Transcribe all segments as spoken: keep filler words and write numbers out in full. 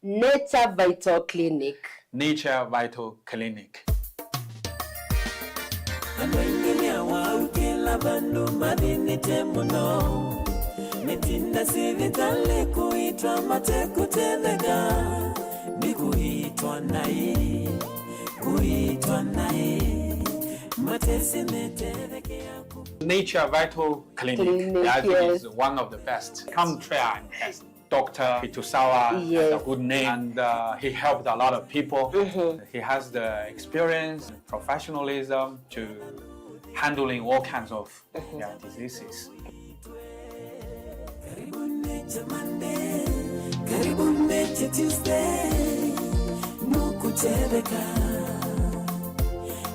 Nature Vital Clinic. Nature Vital Clinic. Andũ aingĩ nĩ awaũ kĩla vandũ mathinĩte mũno. Metinda sivitalĩ kũitwa matekũtetheka. Nĩ kũitwa naĩ, kũitwa naĩ. Matesĩ metethekea kũ. Nature Vital Clinic, Clinic, I think, yes. Is one of the best. Come try and test. Doctor Kitusawa has a Yes. Good name, and uh, he helped a lot of people. He has the experience, professionalism to handling all kinds of, yeah, diseases. Karibu Nature Monday, karibu Nature Tuesday, nukutetheka.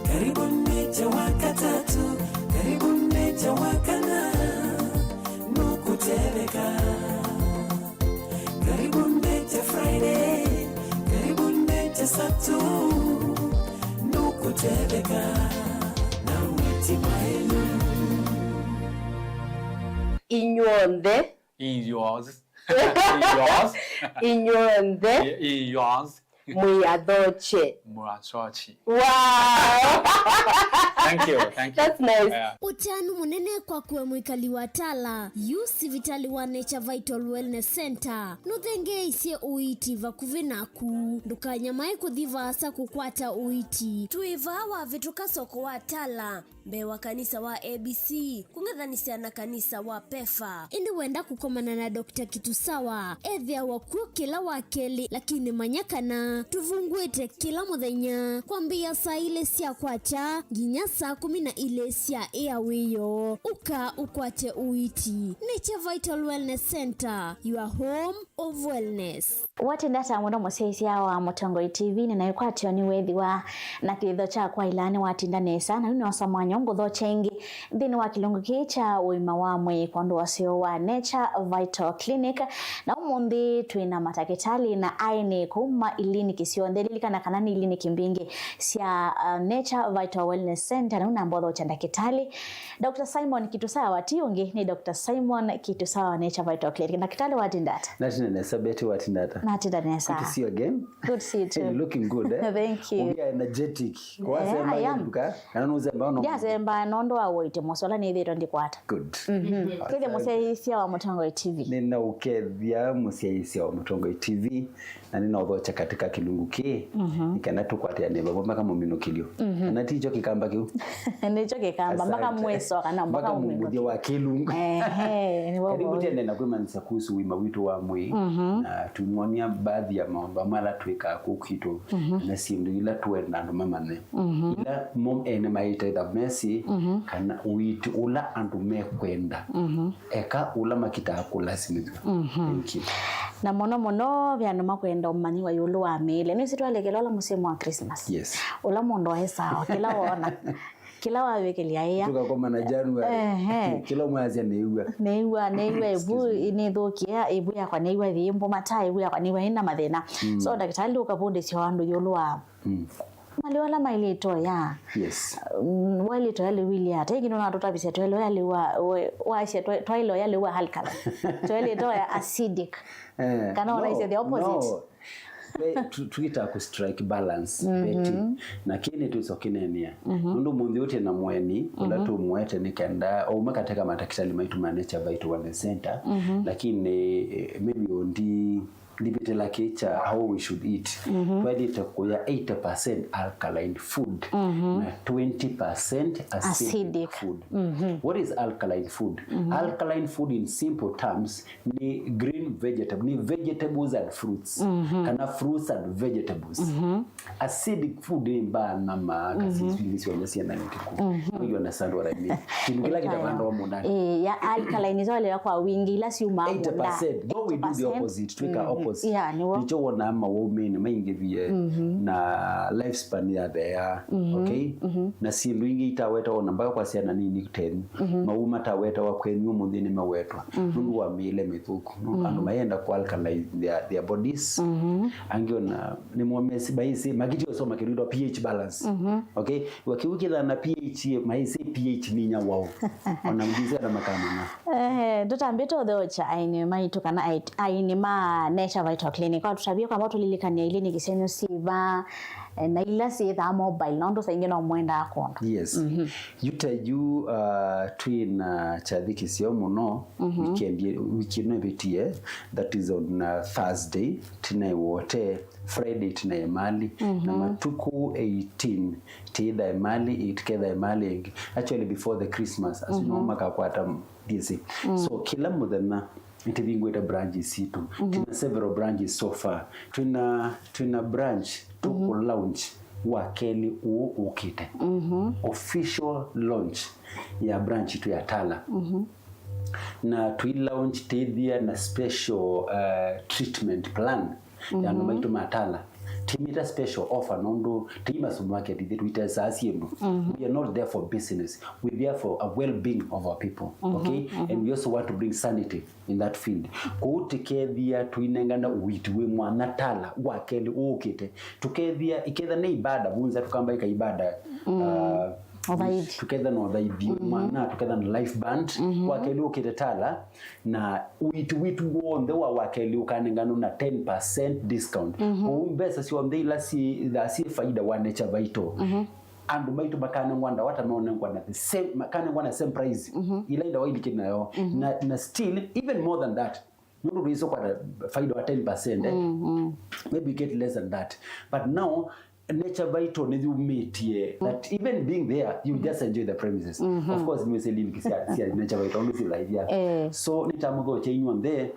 Karibu Nature Wakatatu, karibu Nature Wakana, nukutetheka. Karibu Nature Friday, karibu Nature Saturday, nukutetheka na wĩti mwaĩlu. Inyw'onthe. In yours. In yours. Inyw'onthe. In yours. Mwĩathokye. Murachochi. Wow. Thank you. Thank you. That's nice. Yeah. Ũtanu mũnene kwa kũe mwĩkali wa Tala, yu sivitali wa Nature Vital Wellness Center nũthengeeisye ũiiti vakuvĩ naku. Ndũkanyamae kũthi vaasa kũkwata ũiiti. Twĩ vaa wavĩtũka soko wa Tala, mbee wa kanisa wa A B C, kũng'ethanĩsya na kanisa wa PEFA. Ĩndĩ wenda kũkomana na Doctor Kitusawa, ethĩawa kw'o kĩla wa kelĩ, lakini manya kana tũvungũĩte kĩla mũthenya kwambĩĩa saa ilĩ sya kwakya nginya saa kũmi na ilĩ sya ĩa wĩoo. Ũka ũkwate ũiiti. Nature Vital Wellness Center, your home of wellness. Watinda ata mũno mũsyaĩĩsya wa Mũtongoi T V, nĩnaĩkwatyo nĩ wĩthĩwa na kĩthitho kya kwaĩla nĩwatinda nesa, na yu nĩosa mwanya ũngũthokya ĩngĩ nthĩnĩ wa kĩlungu kĩĩ kya ũima wa mwĩĩ kwondũ wa ũseo wa Nature Vital Clinic. Na ũmũnthĩ twĩ na matakĩtalĩ na aĩnĩ kuma iliniki syonthe. Lilikana kana nĩ iliniki mbingĩ sya, uh, Nature Vital Wellness Center, na yu namba ũthokya ndakĩtalĩ Doctor Simon Kitusawa. Ti ũngĩ, nĩ Doctor Simon Kitusawa, Nature Vital Clinic. Ndakĩtalĩ, watinda ata? Natinda nesa, Betty, watinda ata? Natinda nesa. Good to see you again. Good to see you too. Hey, you're looking good, eh? Thank you. Ukiwa energetic. Wasemba, yeah, I am. Nduka, kana nũsemba no? Ndiasemba nũndũ wa ũiiti mũseo ũla nĩthĩĩtwe ndikwata. Good. Mhm. Kĩthĩ mũsyaĩĩsya wa Mũtongoi T V. Nĩnaũkethya mũsyaĩĩsya wa Mũtongoi T V, na nĩnaũthokya katika kĩlungu kĩĩ, mhm, nĩ kana tũkwatĩanĩe vamwe mpaka mũminũkĩlyo. Mhm. Kana ti kyo kĩkamba kĩu? Nĩkyo kĩkamba, mpaka mwiso kana mpaka mũminũkĩlyo wa kĩlungu. Ehe, nĩw'o. Karibu tene na kwĩmanyĩsya kuhusu ũima witũ wa mwĩĩ, mhm, na tumwonia baadhi ya maũndũ amwe ala twĩkaa kũu kwitũ, mhm, na syĩndũ ila tũenda andũ mamanye. Mhm. Ila mo ene maĩte either mesĩ, mhm, kana ũiiti ũla andũ mekwenda. Mhm. Eka ũla makitaa kũlasimĩthw'a. Mhm. Thank you. Na mũno mũno ve andũ makwenda ũmanyĩwa ĩũlũ wa mĩĩle. Nĩsĩ twalekela ũla mũsemo wa Christmas. Yes. Ũla mũndũ aesaa kĩla wona. Kĩla wawĩkĩlya ĩa. Tũkakomana January. Ehe. Kĩla ũmwe asya nĩw'a. Nĩw'a, nĩw'a ĩvu nĩthũkie, ĩvu yakwa nĩw'a yĩ mbũmata, ĩvu yakwa nĩw'a ĩna mathĩna. Mm. So ndakĩtalĩ ũkavundĩsya andũ ĩũlũ wa, mm, malĩu ala maĩlĩte ũya. Yes. Mm, waĩlĩte ũya lĩu ilĩ ata? Ĩngĩ nũnatũtavisya twaĩle ũya lĩu wa, we-, wasya twa-, twaĩle ũya lĩu wa alkaline. Twaĩlĩte ũya acidic. Eh, kana no, ũnaisye the opposite. No. Ve, tu-, twĩtaa ku strike balance, mhm, Betty. Na kĩĩ nĩtwĩsa ũkĩneenea. Mhm. Nũndũ mũnthĩ ũtĩ na mũeni, ũla, mhm, tũmũete nĩ kenda, o ũmwe katĩ ka matakĩtalĩ maitũ ma Nature Vital Wellness Center, mhm, lakini, eh, maybe o ndi, ndivĩtĩla kĩĩ kya how we should eat. Mhm. Twaĩlĩte kũya eighty percent alkaline food, mhm, na twenty percent acidic, acidic, food. Mhm. What is alkaline food? Mhm. Alkaline food in simple terms nĩ green vegetable, nĩ vegetables and fruits, mhm, kana fruits and vegetables. Mhm. Acidic food nĩ mbaa, nyama, mhm, kasisili syonthe syĩna mĩtuku. Mhm. You understand what I mean? Kĩndũ kĩla kĩtavandawa mũndani. Eh, ya alkaline nĩsyo kwa wingi ila syumaa mũndani. Eighty percent. No, we do the opposite. Twĩka, mhm, opposite. Yeah, nĩw'o. Nĩkyo wonaa maũmĩnĩ maingĩvie, mhm, na lifespan yatheea. Mhm. Okay? Mhm. Na syĩndũ ingĩ itawetawa ona mpaka kwa syana nini ten. Mhm. Maũũ matawetawa kwenyu ũmũnthĩ nĩmewetwa, mhm, nũndũ wa mĩĩle mĩthũku. Nũndũ, mhm, andũ mayenda kũ alkaline their, their bodies. Mhm. Angĩ ona nĩmo mesi-, maisĩ, makĩtio soma kĩndũ kĩtwa pH balance. Mhm. Okay? Wa kĩu kĩthana pH, maisĩ pH nĩ inya wao. Ona ndisĩ kana makamanya. Eh, tũtambĩte ũtheũkya aini maitũ kana ai-, aini ma Nature Nature Vital Clinic. Kwa tũtavie kwamba tũlilikania iliniki syenyu syĩ va, eh, na ila syĩthaa mobile, nũndũ saa ingĩ no mwendaa kũndũ. Yes. Mhm. Yu ta yu, uh, twĩ na kyathĩ kĩseo mũno weekend ye- wiki ĩno ĩvĩtie, that is on, uh, Thursday, tinaĩ Wote, Friday tinaĩ Emali, na matukũ eighteen tĩitha Emali, ĩ- tũketha Emali ĩngĩ. Actually, before the Christmas, as you know, makakwata D C. So kĩla mũthenya nĩtũvingũĩte branches sitũ. Twĩna several branches so far. Twĩna, twĩna branch tũkũ launch wa kelĩ ũũ ũkĩte. Official launch ya branch itũ ya Tala. Na tũi launch tĩthĩa na special, uh, treatment plan ya andũ maitũ ma Tala. Tĩmĩta special offer nũndũ tĩi ma supermarket, ithyĩ tũitesaa syĩndũ. We are not there for business. We are there for a well-being of our people. Okay? And we also want to bring sanity in that field. Kwoou tũkethĩa tũinengana ũiiti wĩ mwanya Tala wa kelĩ ũũkĩte. Tũkethĩa, iketha nĩ ibada, vunza tũkamba ĩka ibada, uh, Ũthaithi. Tũketha na ũthaithi mwana, tũketha na life band, wa kelĩ ũkĩte Tala, na ũiiti witũ w'onthe wa wa kelĩ ũkanenganwa na ten percent discount. Kwoou mbesa syonthe ila syĩ, ila syĩ faida wa Nature Vital, andũ maitũ makanengwa ndawa ta maonengwa na the same, makanengwa na same price ila ndawa ilikĩ nayo. Na, na still, even more than that, nũndũ ndwĩsĩ kwata faida wa ten percent, eh? Maybe you get less than that. But now, Nature Vital nĩyumĩtie that even being there, you just enjoy the premises. Of course, nĩwĩsĩ limit sya, sya Nature Vital, ũndũ silaithya. Eh. So, nĩtamũthokya inyuonthe,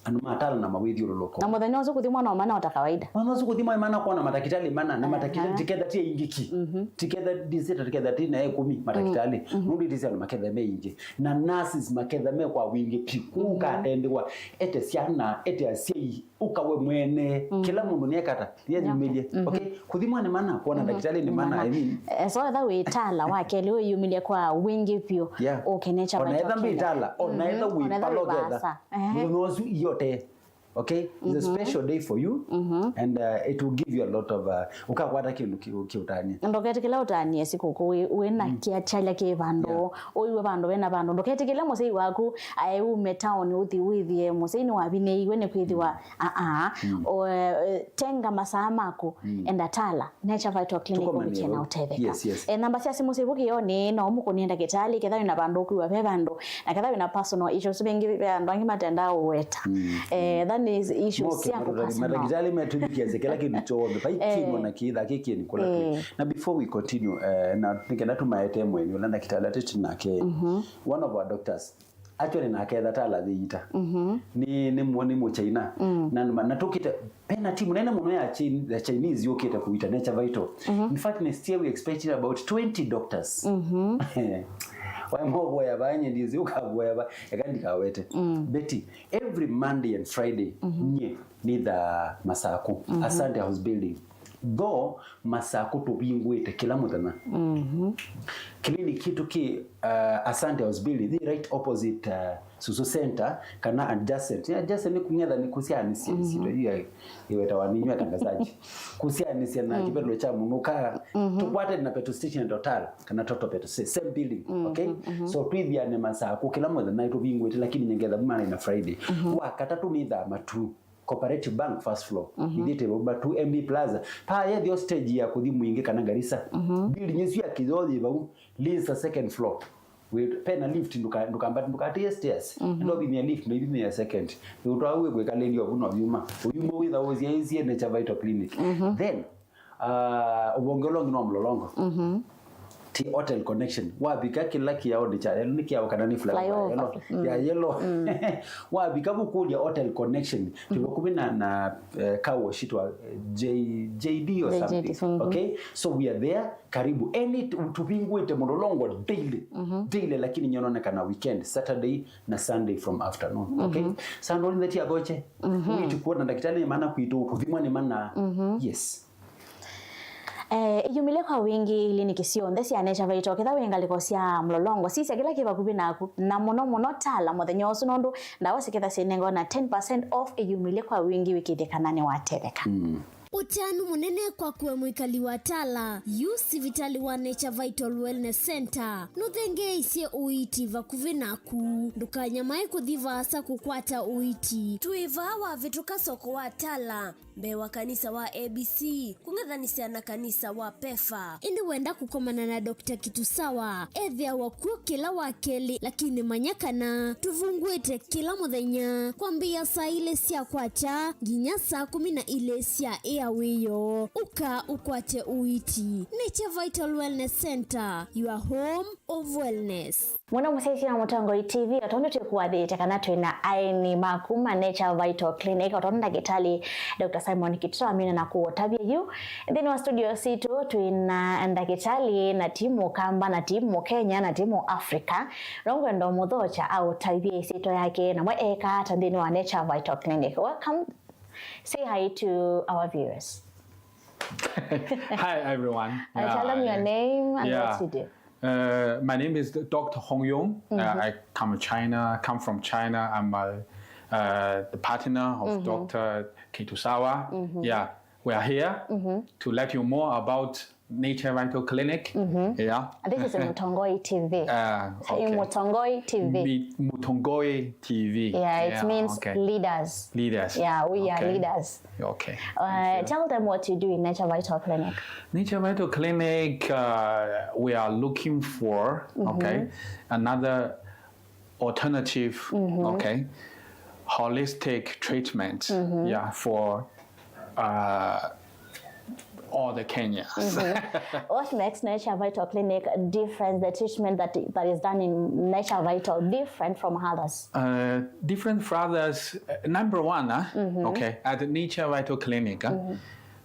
andũ ma Tala na mawĩthyũlũlũko. Na mũthenya ũsu kũthimwa no mana o ta kawaida. Mũthenya ũsu kũthimwa mana kwona matakitali mana, na matakitali tiketha ti aingĩki. Tiketha ndisita tiketha ti na ĩkũmi matakitali. Nũndũ itisi andũ maketha me aingĩ. Na nurses maketha me kwa wingĩ pi. Kũu katendĩwa, ete syana, ete asyai, ũkawe mwene. Kĩla mũndũ nĩekata, nĩeyumĩlye. Okay? Kũthimwa nĩ mana, kwona ndakitali nĩ mana, I mean. Eh, so etha wĩ Tala wa kelĩ wĩyumĩlye kwa wingĩ vyũ, yeah, ũkĩnĩkya ona etha ndwĩ Tala, ona etha wĩ palo ketha. Mũthenya ũsu iote. Okay? It's a special day for you, and, uh, it will give you a lot of, uh, ũkakwata kĩndũ kĩ- kĩũtanie. Ndũketĩkĩla ũtanie sikũkũ wĩ, wĩ na kĩa kyalya kĩ vandũ, ũiwe vandũ wena vandũ. Ndũketĩkĩle mũsyai waku ae ume town ũthi wĩthie mũsyai nĩwavinĩiwe nĩ kwĩthĩwa, aa, o, eh, tenga masaa maku, enda Tala Nature Vital Clinic ũvikie na ũtetheka. Yes, yes. Eh, namba sya simũ syĩvu kĩonĩ, no mũkũnie ndakĩtalĩ, ketha wĩna vandũ ũkwĩwa ve vandũ, na ketha wĩna personal issues, vingĩ ve andũ angĩ matendaa ũweta. Eh, that is issues syaku personal. Madakitali metũvikĩasya kĩla kĩndũ kyonthe, vai kĩmwe na kĩtha kĩkĩni kũla kĩ. Na before we continue, eh, na nĩkenda tũmaete mwenyu ũla ndakitali atĩtĩ nake, one of our doctors, actually, nake etha Tala yĩita. Nĩ, nĩ mũ- nĩ Mũchaina. Na, na, na tũkĩte, pena timu nene mũno ya Chin- ya Chinese yũkĩte kũita Nature Vital. In fact, next year we expecting about twenty doctors. Waĩ movoya vaa, nye ndizi ũkavoya va, eka ndikawete. Betty, every Monday and Friday, nye nĩtha Masaku. Asante House Building. Though Masaku tũvingũĩte kĩla mũthenya. Clinic kitũ kĩ, uh, Asante House Building, yĩ right opposite, uh, Susu Center, kana adjacent. Yeah, adjacent nĩ kũng'etha nĩ kũsyaanĩsya, sito hiyo iwetawa ninyu atangazaji. Kũsyaanĩsya na kĩvelo kya mũnũka, tũkwate na petrol station ya Total, kana Total Petrol, sa- same building, okay? So twĩthiane Masaku kĩla mũthenya tũvingũĩte, lakini nyengetha Monday na Friday. Wa katatũ nĩ thaa matu. Cooperative Bank first floor. Ithiĩte vau Matu M B Plaza. Paa yethio stage ya kũthi Mwingi kana Garissa. Building ĩsu ya kĩoo yĩ vau, Liza second floor. Wĩ- pena lift, ndũka- ndũkamba- ndũkatĩe stairs. Enda ũvinyia lift, na ivinyia second. Ũtwaa wĩ kwĩkalĩlya ũvu na ũyuma. Ũyuma wĩtha ũsyaĩsie Nature Vital Clinic. Then, uh, ũvonge ũla ũngĩ no Mlolongo. Ti Hotel Connection. Wavika kĩla kĩaonĩ kya yellow, nĩ kĩao kana nĩ flyover ya yellow. Ya yellow. Wavika vukũlya Hotel Connection. Ti vakuvĩ na, na, eh, car wash itwa, eh, J- J D or something. Okay? So we are there. Karibu. Any t- tũvingũĩte Mlolongo daily. Daily, lakini nyononekana weekend, Saturday na Sunday from afternoon. Okay? Sando nĩ tia goche. Wĩti kuona ndakitali nĩ mana kwitũ, kũthimwa nĩ mana. Yes. Eh, iyumĩlye kwa wingĩ iliniki syonthe sya Nature Vital. Ketha wĩ ngalĩko sya Mlolongo, sisya kĩla kĩ vakuvĩ naku, na mũno mũno Tala mũthenya ũsu, nũndũ ndawa siketha syĩnengwa na ten percent off. Iyumĩlye kwa wingĩ wĩkĩthye kana nĩwatetheka. Ũtanu mũnene kwaku we mwĩkali wa Tala. Yu sivitali wa Nature Vital Wellness Center nũthengeeisye ũiiti vakuvĩ naku. Ndũkanyamae kũthi vaasa kũkwata ũiiti. Twĩ vaa wavĩtũka soko wa Tala, mbee wa kanisa wa A B C, kũng'ethanĩsya na kanisa wa PEFA. Ĩndĩ wenda kũkomana na Doctor Kitusawa, ethĩawa kw'o kĩla wa kelĩ, lakini manya kana tũvungũĩte kĩla mũthenya kwambĩĩa saa ilĩ sya kwakya nginya saa kũmi na ilĩ sya ĩa wĩoo. Ũka ũkwate ũiiti. Nature Vital Wellness Center, your home of wellness. Mũno mũsyaĩĩsya wa Mũtongoi T V, o tondũ twĩkũathĩĩte kana twĩ na aeni ma kuma Nature Vital Clinic, o tondũ ndakĩtalĩ Doctor Simon Kitusawa amina na kũũtavya yu. Nthĩnĩ wa studio sitũ twĩ na ndakĩtalĩ na ti Mũkamba, na ti Mũkenya, na ti Mũafrika. No ngwenda ũmũthokya aũtavye ĩsyĩtwa yake, na mwe eka ata nthĩnĩ wa Nature Vital Clinic. Welcome. Say hi to our viewers. Hi, everyone. Uh, tell them your name and what you do. Uh, my name is Doctor Hong Yong. Uh, I come China, come from China. I'm a, uh, the partner of Doctor Kitusawa. Yeah, we are here to let you more about Nature Vital Clinic. Yeah. And this is Mutongoi T V. Uh, So in okay. Mutongoi T V. Mi- Mutongoi T V. Yeah, it means Okay. leaders. Leaders. Yeah, we are Okay. Leaders. Okay. Uh, Thank you. Tell them what you do in Nature Vital Clinic. Nature Vital Clinic, uh, we are looking for, okay, another alternative, okay, holistic treatment, yeah, for uh, all the Kenyans. What makes Nature Vital Clinic different, the treatment that that is done in Nature Vital different from others? Uh, different from others. Uh, number one, uh, okay, at the Nature Vital Clinic, uh,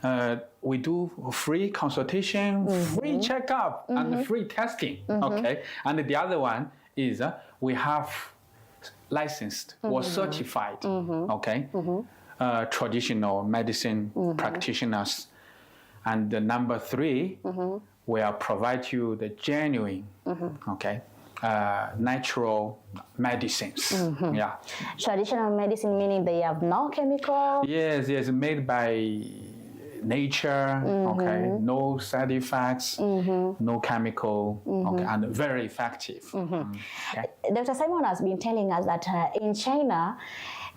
uh, we do free consultation, free checkup, and free testing. Okay, and the other one is uh, we have licensed or certified, okay, uh, traditional medicine practitioners, and the number three, we are provide you the genuine, okay, uh, natural medicines. Yeah. Traditional medicine meaning they have no chemical. Yes, yes, made by nature, okay, no side effects, no chemical, okay, and very effective. Mm, okay. Doctor Simon has been telling us that uh, in China,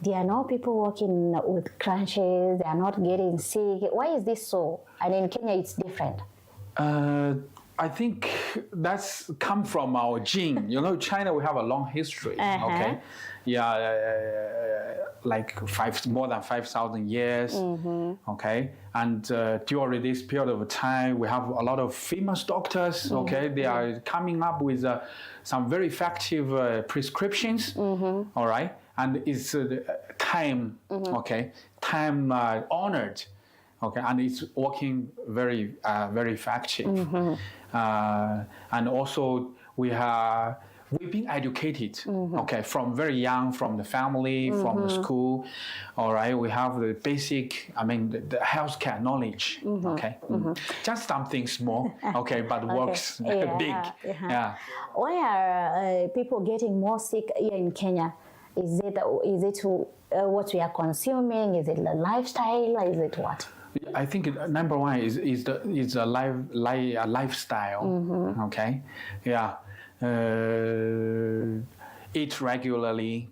there are no people walking with crutches, they are not getting sick. Why is this so? And in Kenya, it's different. Uh, I think that's come from our gene. You know, China, we have a long history. Okay, yeah, uh, like five, more than five thousand years. Okay, and uh, during this period of time, we have a lot of famous doctors. Okay, they are coming up with uh, some very effective uh, prescriptions. All Right, and it's uh, time. Okay, time uh, honored. Okay, and it's working very, uh, very effective. Uh, and also, we are we've been educated, okay, from very young, from the family, from the school. All right, we have the basic, I mean, the, the healthcare knowledge. Okay, just something small, okay, but works big. Yeah. Why are uh, people getting more sick here in Kenya? Is it is it uh, what we are consuming? Is it the lifestyle? Is it what? I think it- number one is is the is a life li, a lifestyle. Okay, yeah. Uh, eat regularly.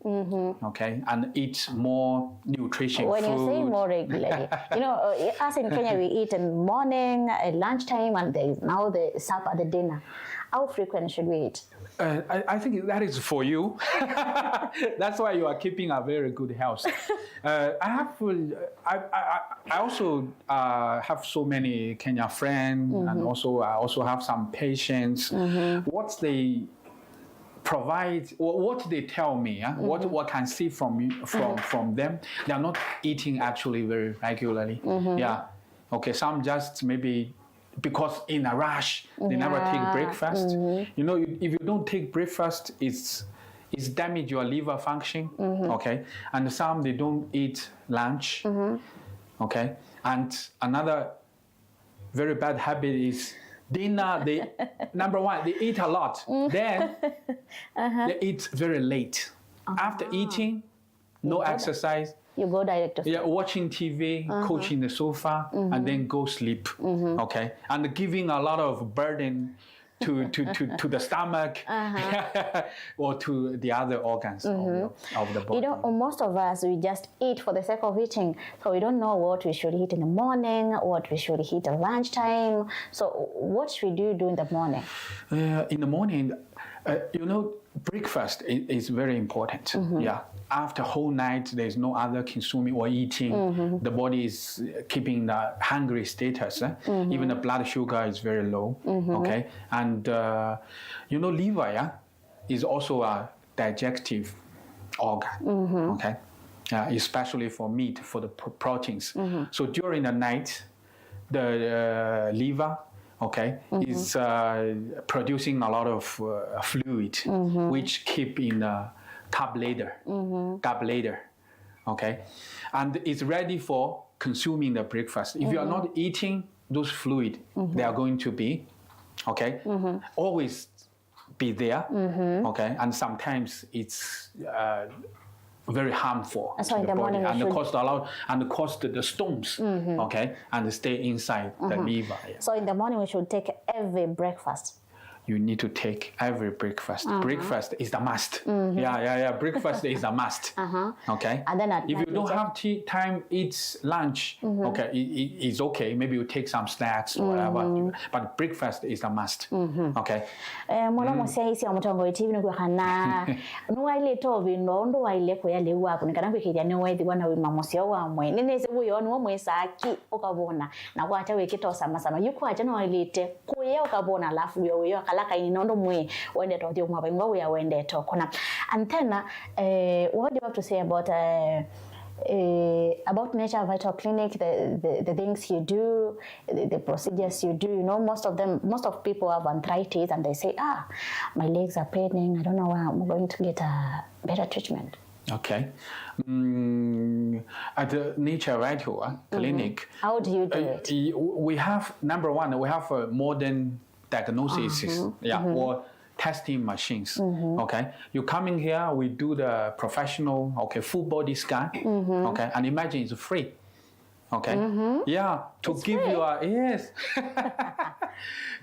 Okay, and eat more nutrition When food. You say more regularly, you know, uh, us in Kenya we eat in morning, at lunchtime, and there is now the supper, the dinner. How frequent should we eat? Uh, I, I think that is for you. That's why you are keeping a very good health. Uh, I have, uh, I, I, I also uh, have so many Kenya friends, and also I also have some patients. What they provide, wha- what they tell me, huh? What what can see from you- from from them, they are not eating actually very regularly. Yeah, okay. Some just maybe because in a rush they never take breakfast. You know, if, if you don't take breakfast, it's it's damage your liver function. Okay, and some they don't eat lunch. Okay, and another very bad habit is dinner. They number one, they eat a lot. Then they eat very late. After eating, no exercise, You go direct to sleep. Yeah, watching T V, couch in the sofa, and then go sleep. Okay, and giving a lot of burden to to to, to the stomach or to the other organs of, the, of the body. You know, most of us, we just eat for the sake of eating. So we don't know what we should eat in the morning, what we should eat at lunchtime. So what should you do in the morning? Uh, in the morning, uh, you know, breakfast is, is very important. Yeah. After whole night, there's no other consuming or eating. The body is keeping the hungry status. Eh? Even the blood sugar is very low. Okay. And, uh, you know, liver, yeah, is also a digestive organ. Okay. Uh, especially for meat, for the pr- proteins. So during the night, the uh, liver, okay, is uh, producing a lot of uh, fluid, which keep in the gallbladder, gallbladder, okay, and is ready for consuming the breakfast. If you are not eating those fluid, they are going to be, okay, always be there, okay, and sometimes it's uh, very harmful So to in the the body morning you and should- cause a lot and cause the, the stones, okay, and stay inside the liver. Yeah. So in the morning we should take every breakfast. You need to take every breakfast. Breakfast is the must. Yeah, yeah, yeah. Breakfast is a must. Okay. And then at If night you don't take- have tea time, it's lunch. Okay, it, it, it's okay. Maybe you take some snacks or whatever. But breakfast is a must. Okay. Eh, mũno mũsyaĩĩsya wa Mũtongoi T V nĩkw'a kana nĩwaĩlĩte ũvĩndũa ũndũ waĩle kũya lĩu waku nĩ kana kwĩkĩĩthya nĩweethĩwa na ũima mũseo wa mwĩĩ. Nĩnĩsĩ wĩoo nĩw'o mwĩsaa ki ũkavũna na kwakya wĩkĩta ũsamasama. Yu kwakya nĩwaĩlĩte kũya ũkavũna alafu wĩo wĩoo kala kaini nũndũ mwĩĩ wendete ũthyũmũa vaingwa wĩa wendete ũkũna. And then, eh, what do you have to say about, eh, eh, about Nature Vital Clinic, the, the, the things you do, the, the procedures you do? You know, most of them, most of people have arthritis and they say, ah, my legs are paining, I don't know where I'm going to get a better treatment. Okay. Mm, at the Nature Vital uh, Clinic, How do you do uh, it? y- we have, number one, we have a modern diagnosis, yeah, or testing machines. Okay, you coming here, we do the professional, okay, full body scan. Okay, and imagine it's free. Okay, yeah, to give you a, yes,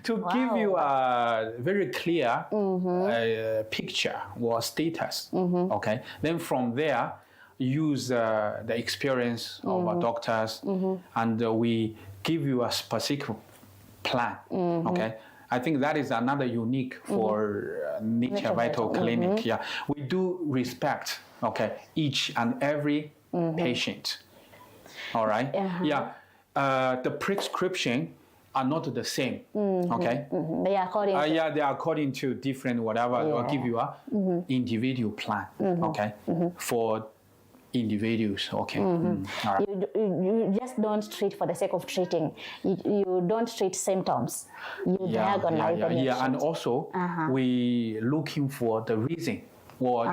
to give you a very clear uh, picture or status. Okay, then from there, use uh, the experience of our doctors, and uh, we give you a specific plan. Okay, I think that is another unique for uh, Nature Vital Clinic. Yeah, we do respect, okay, each and every patient. All right. Yeah. Uh, the prescription are not the same. Okay. They are according Uh, to yeah, they are according to different whatever. I'll give you a individual plan. Okay. For individuals. Okay. Mm. All right. You, you, you just don't treat for the sake of treating. You, you don't treat symptoms. You Yeah, diagnose yeah, yeah, them. Yeah. And also, we looking for the reason. Or,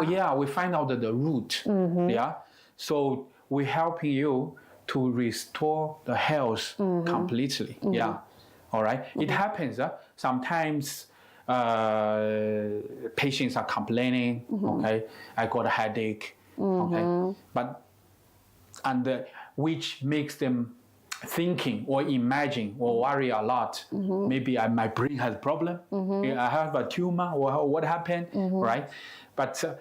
yeah, we find out that the root. Yeah. So we're helping you to restore the health completely. Yeah. All right. It happens. Uh, sometimes uh, patients are complaining. Okay, I got a headache. Okay, but and uh, which makes them thinking or imagining or worry a lot. Maybe I, my brain has problem. I have a tumor or what happened, right? But uh,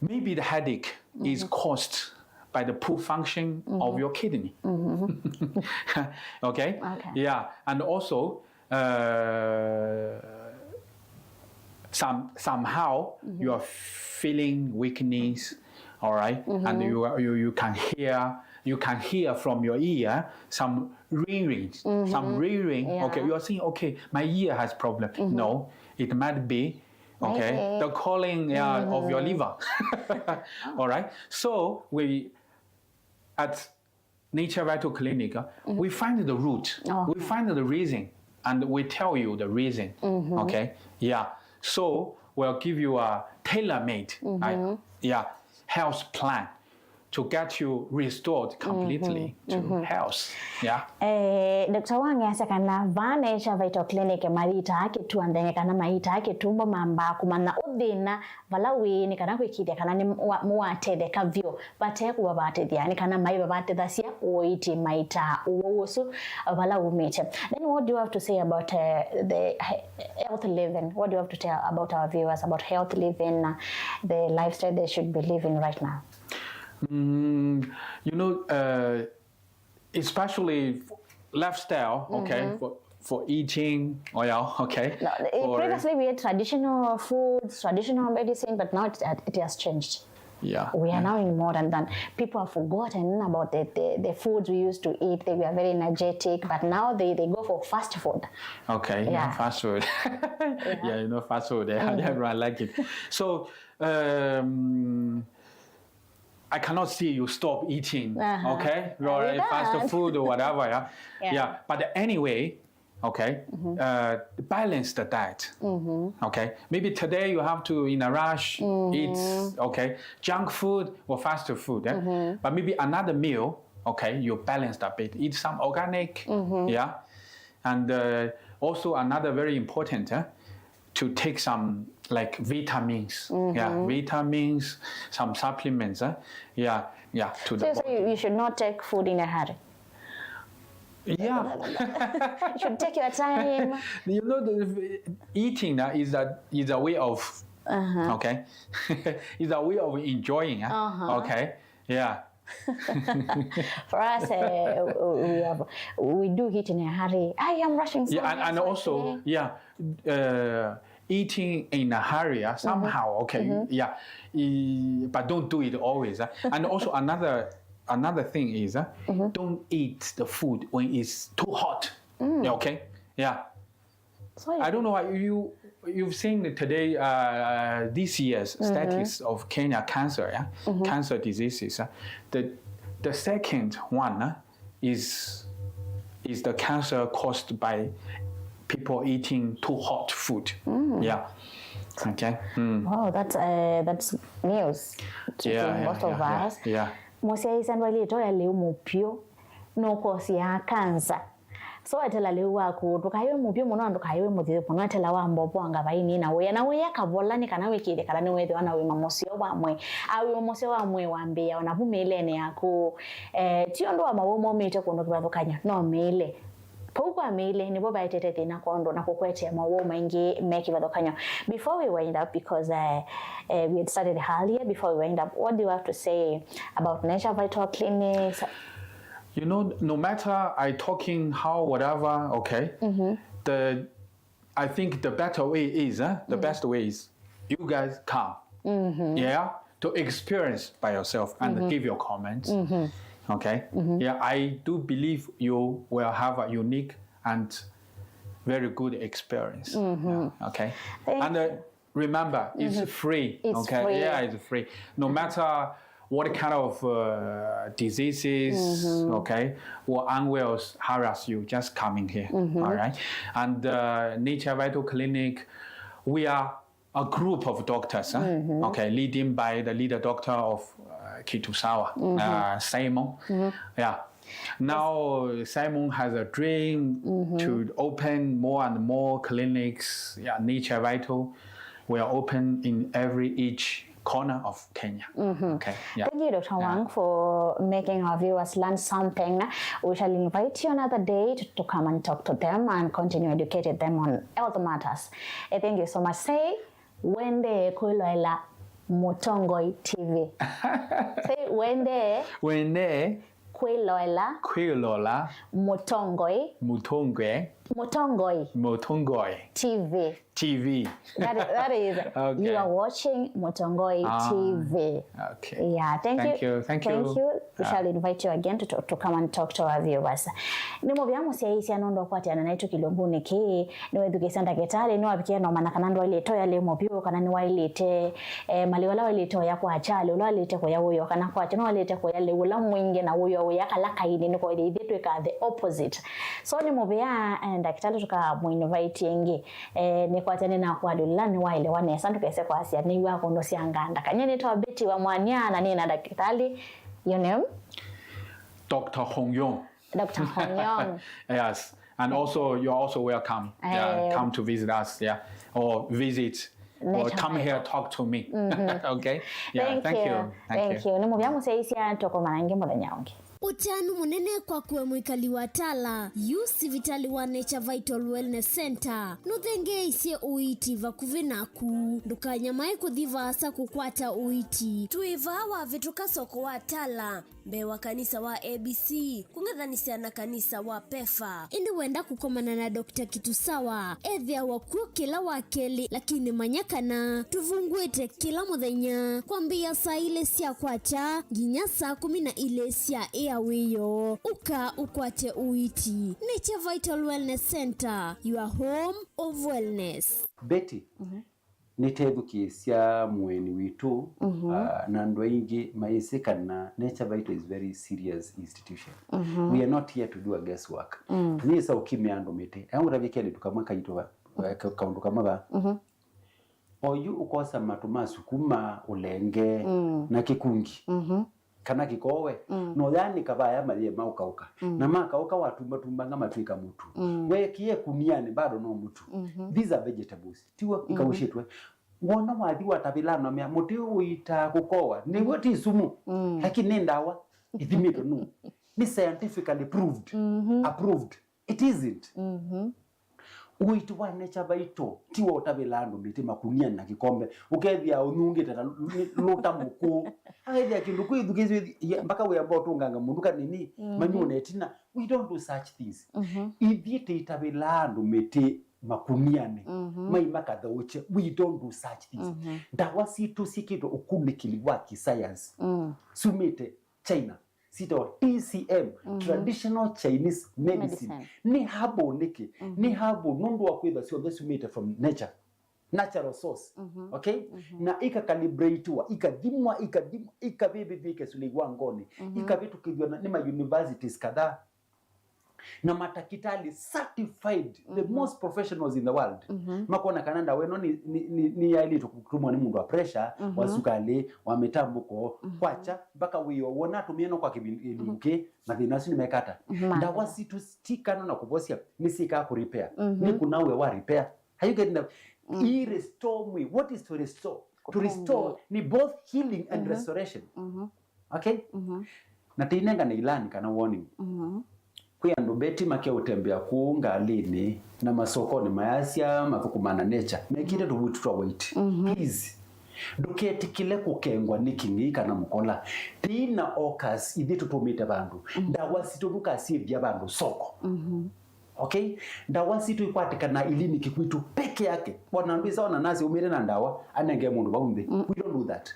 maybe the headache is caused by the poor function of your kidney. Okay? Okay. Yeah, and also uh, some somehow you are feeling weakness, all right, and you, are- you you can hear, you can hear from your ear some ringing, some ringing. Yeah. Okay, you are saying, okay, my ear has problem. No, it might be, okay, Maybe. The calling, yeah, of your liver. All right. So we at Nature Vital Clinic, uh, we find the root, Oh. We find the reason, and we tell you the reason. Okay, yeah. So we'll give you a tailor-made, uh, yeah, health plan to get you restored completely to health. Yeah. Eh, Doctor Wang asya kana vaa Nature Vital Clinic mayitaa kĩtuo nthenge kana mayitaa kĩtumbo, mambaa kũmanya ũthĩna vala wĩĩ nĩ kana kwĩkĩĩthya kana nĩ wa- mũwatetheka vyũ vate kũvavatĩthya, nĩ kana maĩ vavatethasya ũiiti maitaa ũwau ũsu vala umĩte. Then what do you have to say about uh, the he- health living? What do you have to tell about our viewers about health living, uh, the lifestyle they should be living right now? Mm, you know, uh, especially f- lifestyle, okay, for for eating, oh yeah, okay. No, eh, for previously we had traditional foods, traditional medicine, but now it, it has changed. Yeah. We are now in modern than people have forgotten about the, the, the foods we used to eat. They were very energetic, but now they, they go for fast food. Okay, yeah, yeah, fast food. Yeah, you know, fast food. Yeah, everyone like it. So, um, I cannot see you stop eating, uh-huh, okay? Or fast food or whatever, yeah? Yeah. Yeah, but anyway, okay, uh, balance the diet, okay? Maybe today you have to, in a rush, eat, okay, junk food or fast food, eh? But maybe another meal, okay, you balance a bit. Eat some organic, yeah? And uh, also another very important, eh? To take some like vitamins, yeah, vitamins, some supplements, eh? Yeah, yeah, to the body. So you, you should not take food in a hurry. Yeah. You should take your time. You know, the, eating uh, is a is a way of, uh-huh, okay, is a way of enjoying, eh? Uh-huh. Okay, yeah. For us, uh, we have we do it in a hurry. I am rushing. Yeah, and, and also, yeah, uh, eating in a hurry, uh, somehow, okay, yeah, e- but don't do it always. Uh. And also another another thing is, uh, don't eat the food when it's too hot. Yeah, okay, yeah. So I don't know how you you've seen today, uh, this year's status of Kenya cancer, yeah, cancer diseases. Uh, the the second one, uh, is is the cancer caused by people eating too hot food. Yeah. Okay. Mm. Wow, that's uh, that's news to, yeah, to yeah, most of yeah, us. Yeah. Mũsyaĩĩsya ndwaĩlĩte ũya lĩu mũvyũ nũkosyaa kanza. So etela lĩu waku, ndũkaĩwe mũvyũ mũno na ndũkaĩwe mũthyũ mũno, etela wamba ũvoanga vaini na wĩa, na wĩa kavola nĩ kana wĩkĩĩthye kana nĩweethĩwa na ũima mũseo wa mwĩĩ. A ũima mũseo wa mwĩĩ wambĩĩa o navu mĩĩlenĩ yaku. Eh, ti ũndũ wa mawau maumĩte kũndũ kĩvathũkany'o, no mĩĩle. Vau kwa mĩĩle nĩvo vaetete thĩna kwondũ na kũkwetea mawau maingĩ me kĩvathũkany'o. Before we wind up, because uh, uh, we had started earlier, before we wind up, what do you have to say about Nature Vital Clinics? You know, no matter I talking how, whatever, okay, the I think the better way is, uh, the best way is you guys come, yeah, to experience by yourself and give your comments. Okay. Yeah, I do believe you will have a unique and very good experience. Yeah, okay. Thank and uh, you. Remember, it's free. It's okay, free. Yeah, it's free. No matter what kind of uh, diseases, okay, or unwells harass you, just coming here. All right. And uh, Nature Vital Clinic, we are a group of doctors, huh? Okay, leading by the leader doctor of uh, Kitusawa, uh, Simon. Yeah. Now Simon has a dream to open more and more clinics. Yeah, Nature Vital. We are open in every each corner of Kenya. Okay. Yeah. Thank you, Doctor Wang, for making our viewers learn something. We shall invite you another day to, to come and talk to them and continue educating them on health matters. Eh, thank you so much. Say, wende kwĩloela Mũtongoi T V. Say, wende. Wende. Kwĩloela. Kwĩloela. Mũtongoi. Mũtongoi. Mũtongoi. Mũtongoi. T V. T V. That is, that is okay. You are watching Mũtongoi ah, T V. Okay. Yeah, thank, thank you. you. Thank, thank you. You. We ah. shall invite you again to, to, to come and talk to our viewers. Nĩ mũvea mũsyaĩĩsya nũndũ wa kũatĩana naitũ kĩlungunĩ kĩĩ. Nĩwethukĩĩsya ndakĩtalĩ, nĩwavikie na ũmanya kana ndwaĩlĩte ũya lĩ mũvyũ, kana nĩwaĩlĩte eh, malĩu ala waĩlĩte ũya kwa kyalĩ, ũla waĩlĩte kũya wĩoo, kana kwakya nĩwaĩlĩte kũya lĩu ũla mwingĩ na wĩoo wĩa kala kaini, nĩkwaĩthya ithyĩ twĩkaa the opposite. So nĩ mũvea eh, ndakĩtalĩ tũkamũinvite ĩngĩ. Eh, nĩkwatya nĩnakwalĩlĩla nĩwaelewa nesa, ndũkese kwasya nĩw'a kũndũ sya nganda. Kanyie nĩtawa Betty wa Mwania na nĩ na ndakĩtalĩ Your name? Doctor Hong Yong. Doctor Hong Yong. Yes. And also, you're also welcome. Yeah, Eh. Come to visit us. Yeah. Or visit. Or Nature come Vital. Here, talk to me. Okay? Yeah, Thank you. Thank you. Nĩ mũvea mũsyaĩĩsya, tũkomana ĩngĩ mũthenya ũngĩ. Ũtanu mũnene kwaku we mwĩkali wa Tala, yu sivitalĩ wa Nature Vital Wellness Center nũthengeeisye ũiiti vakuvĩ naku. Ndũkanyamae kũthi vaasa kũkwata ũiiti. Twĩ vaa wavĩtũka soko wa Tala, mbee wa kanisa wa A B C, kũng'ethanĩsya na kanisa wa PEFA. Ĩndĩ wenda kũkomana na Doctor Kitusawa, ethĩawa kw'o kĩla wa kelĩ, lakini manya kana tũvungũĩte kĩla mũthenya kwambĩĩa saa ilĩ sya kwakya nginya saa kũmi na ilĩ sya ĩa wĩoo. Ũka ũkwate ũiiti. Nature Vital Wellness Center, your home of wellness. Betty, nĩtethukĩĩsya mũeni witũ, ah, na andũ aingĩ mayĩsĩ kana Nature Vital is very serious institution. We are not here to do a guesswork. Nĩsa ũkimĩa andũ mĩtĩ. Ea ngũtavye kelĩtu kamwe kaitũ va, eh, ka- kaũndũ kamwe va. Oyu ũkosa matũ ma sukuma, ũlenge, na kĩkungi. Kana kĩkowe, na ũyaanĩka vaya mayĩe maũkaũka. Na makaũka watumbatumba nga matw'ĩka mũtu. Weekie kunianĩ bado no mũtu. These are vegetables. Tiw'o ikaũsyĩtwe. Wona wathi watavĩla nomea mũtĩ ũitaa kũkowa. Nĩw'o ti sumu. Lakini nĩ ndawa. Ithimĩtwe nũ? Nĩ scientifically proved. Approved. It isn't. Ũiiti wa Nature Vital ti wa ũtavĩla andũ mĩtĩ makunianĩ na kĩkombe, ũkethĩa ũnyungĩte ta lũta mũkũũ. Akethĩa kĩndũ kwĩthukĩĩsye mpaka wĩamba ũtũnganga mũndũ kanini, manyuo na ĩtina. We don't do such things. Ithyĩ tĩitavĩlaa andũ mĩtĩ makunianĩ, mai makathaũkye. We don't do such things. Ndawa sitũ syĩkĩtwe ũkunĩkĩli wa kĩsayansi. Sumĩte China. Sitawa T C M, traditional Chinese medicine. Nĩ herbal nĩkĩ? Nĩ herbal nũndũ wa kwĩtha syonthe sumĩte from nature, natural source. Okay? Na ikakalibratiwa, ikathimwa, ikathimwa, ikavĩvĩthw'a, ikesũlĩw'a ngoni, ikavĩtũkĩthw'a na- nĩ ma universities kadhaa na matakitali certified, the most professionals in the world. Makona kana ndawa ĩno nĩ- nĩ- nĩ- nĩyaĩlĩtwe kũtũmwa nĩ mũndũ wa pressure, wa sukalĩ, wa mĩtambũko, kwacha, mpaka wĩo wona atũmĩe no kwa kĩvindu kĩ, mathĩna asu nĩmekata. Ndawa sitũ ti kana na kũvosya, nĩsyĩkaa kũrepair. Nĩ kuna we wa repair. Are you getting that? I restore mwĩĩ. What is to restore? To restore nĩ both healing and restoration. Okay? Na tĩinengane ilani kana warning. Kwĩ andũ Betty makeũtembea kũu ngalĩnĩ na masokonĩ mayasya mathũkũma na nature, mekĩte tũvuti twa white. Please, ndũketĩkĩle kũkengwa nĩ kĩng'ei kana mũkola. Tĩina okas ithyĩ tũtũmĩte vandũ. Ndawa sitũ ndũkasyĩthya vandũ soko. Okay? Ndawa sitũ ikwatĩkana iliniki kwitũ peke yake. Ona ndwĩsa ona nasi umĩte na ndawa anenge mũndũ vau nthĩ. We don't do that.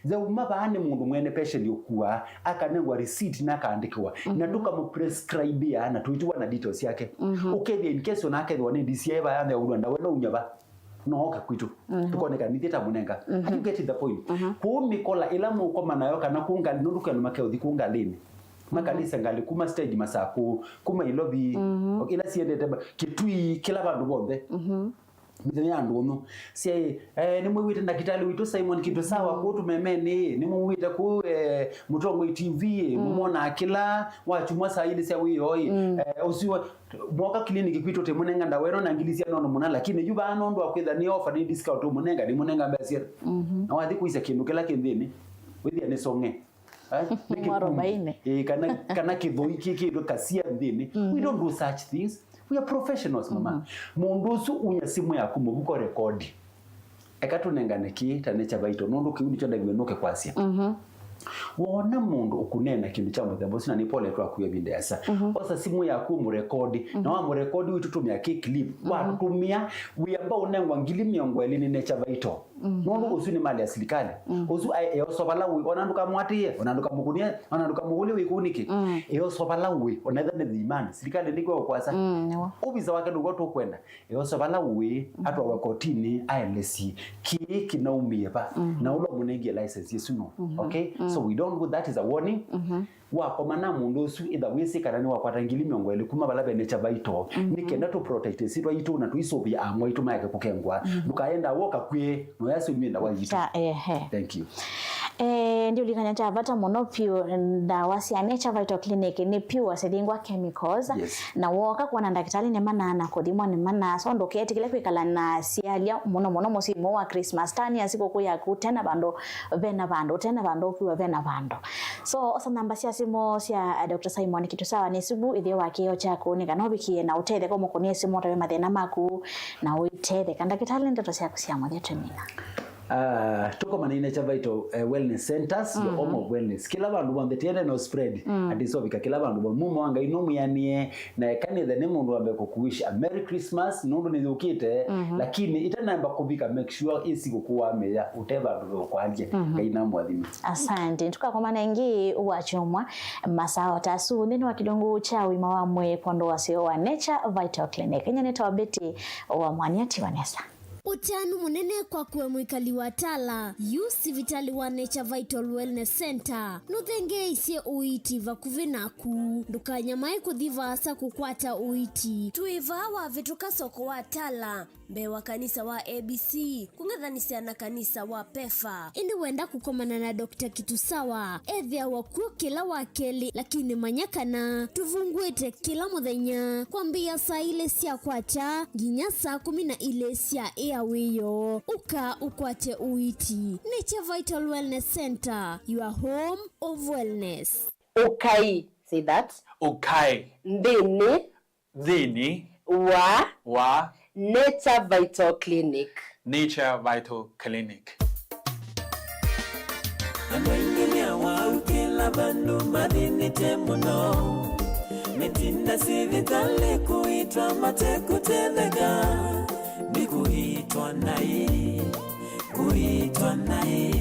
Yauma vaa nĩ mũndũ mwene patient ũkuaa, akanengwa receipt na akaandĩkĩwa, na tũkamũprescribea na tũitiwa na details yake. Ũkethĩa in case ona akethĩwa nĩ D C I vaya nthĩ aulwa ndawa ĩno unya va, no oke kwitũ. Tũkoneka nithiĩ ta mũnenga. Are you getting the point? Kũu mĩkola ĩla mũkoma nayo kana kũu ngalĩ nũndũ kwĩ andũ makeũthi kũu ngalĩnĩ. Makalĩsya ngalĩ kuma stage Masakũ, kuma Ilovi, ĩla siendete ba- Kitui, kĩla vandũ vonthe. Mĩthenya ya ndũnyũ. Syai, eh, nĩmwĩw'ĩte ndakĩtalĩ witũ Simon Kitusawa kũu tũmemenĩ, nĩmwĩw'ĩte kũu, eh, Mũtongoi T V, mũmonaa kĩla wakyumwa saa ilĩ sya wĩoo, eh, ũsu wa- mwoka clinic kwitũ tĩmũnenga ndawa ĩno na ngili sya nono mũna, lakini yu vaa nũndũ wa kwĩtha nĩ offer, nĩ discount tũmũnenga, nĩmũnenga mbesa syenu. Na wathi kũisya kĩndũ kĩla kĩ nthĩnĩ, wĩthĩa nĩ song'e. Eh, nĩ kĩkumbi. Mwarobaini. Eh, kana, kana kĩthoi kĩkĩtwe kasia nthĩnĩ. We don't do such things. We are professionals, mama. Mũndũ ũsu unya simu yaku mũvuko rekodi. Eka tũnengane kĩ ta Nature Vital, nũndũ kĩu nĩkyo ndaviwe nũke kwasya. Wona mũndũ ũkũneena kĩndũ kya mũthemba ũsu, na nĩ pole twakuya ĩvinda yasa. Osa simu yaku ũmũrekodi, na wamũrekodi ũitũtũmĩa kĩ clip. Watũmĩa, wĩamba ũnengwa ngili mĩongo ĩlĩ nĩ Nature Vital. Nũndũ ũsu nĩ mali ya silikalĩ. Ũsu aĩ eoso vala ũĩ, ona ndũkamwatĩĩe, ona ndũkamũkũnĩe, ona ndũkamũkũlye wĩkũnĩkĩ. Eoso vala ũĩ, ona ĩtha nĩ thimani, silikalĩ ndĩkwĩa ũkwasa. Ũvisa wake nĩw'o tũkwenda. Eoso vala ũĩ, atwawe kotinĩ, aelesye kĩĩ kĩnaumie va, na ũla ũmũnengie license ĩsu nũ. Okay? So we don't go, that is a warning. Wakoma na mũndũ ũsu, ĩtha wĩsĩ kana nĩwakwata ngili mĩongo ĩlĩ kuma vala ve Nature Vital, nĩ kenda tũ protect ĩsyĩtwa yitũ na tũisũvĩa amwe aitũ mayake kũkengwa. Ndũkaenda woka kwĩ, noyasũmie ndawa yitũ. Ta, ehe. Thank you. Eh, ndiũlikany'a kya vata mũno vyũ, ndawa sya Nature Vital Clinic nĩ pure syĩthingwa chemicals. Yes. Na wooka kwona ndakĩtalĩ nĩ mana na kũthimwa nĩ mana, so ndũketĩkĩle kwĩkala na syalya mũno mũno mũsyĩ mũ wa Christmas. Tania sikũkũ yaku, tena vandũ vena vandũ, tena vandũ ũkiwa vena vandũ. So, osa namba sya simũ sya, eh, Doctor Simon Kitusawa nĩ subu ĩthĩo wa kĩo kyaku, nĩ kana ũvikie na ũtetheko mũkũnie simũ ũtave mathĩna maku na ũitetheka. Ndakĩtalĩ, ndeto syaku sya mũthya twĩmina. Ah, tũkomane na Nature Vital, eh, Wellness Centers, the home of wellness. Kĩla vandũ vonthe, tiende no spread. Ati sovika kĩla vandũ vonthe. Mumo wa Ngai no mwĩanĩe, na ekanĩthe nĩ mũndũ wambe kũkuisha Merry Christmas, nũndũ nĩyũkĩte, lakini ĩtanamba kũvika, make sure ĩsi kũkũwa mĩya, ũte vandũ ve ũkwalye. Ngai na mwathime. Asante. Tũkakomana ĩngĩ wa kyumwa, masaa ta asu, nthĩnĩ wa kĩlungu kya ũima wa mwĩĩ kwondũ wa seo wa Nature Vital Clinic. Inya nĩ Tobiti wa Mwania Tiwanesa. Ũtanu mũnene kwaku we mwĩkali wa Tala, yu sivitalĩ wa Nature Vital Wellness Center nũthengeeisye ũiiti vakuvĩ naku. Ndũkanyamae kũthi vaasa kũkwata ũiiti. Twĩ vaa wavĩtũka soko wa Tala, mbee wa kanisa wa A B C, kũng'ethanĩsya na kanisa wa PEFA. Ĩndĩ wenda kũkomana na Doctor Kitusawa, ethĩawa kw'o kĩla wa kelĩ, lakini manya kana tũvungũĩte kĩla mũthenya kwambĩĩa saa ilĩ sya kwakya nginya saa kũmi na ilĩ sya ĩa wĩoo. Ũka ũkwate ũiiti. Nature Vital Wellness Center, your home of wellness. Ũkai, say that. Ũkai. Nthĩnĩ. Nthĩnĩ. Wa. Wa. Nature Vital Clinic. Nature Vital Clinic. Andũ aingĩ nĩ awau kĩla vandũ mathĩnĩte mũno. Metinda sivitalĩ kũitwa matekũtetheka. Nĩ kũitwa naĩ, kũitwa naĩ.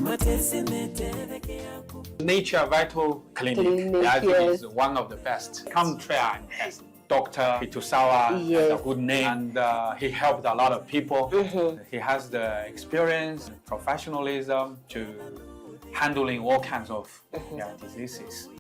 Matesĩ metethekea kũ. Nature Vital Clinic, Clinic, I think, yes, is one of the best. Come try and test. Doctor Kitusawa has a, yes, good name, and, uh, he helped a lot of people. Mm-hmm. He has the experience, professionalism to handling all kinds of, mm-hmm, yeah, diseases.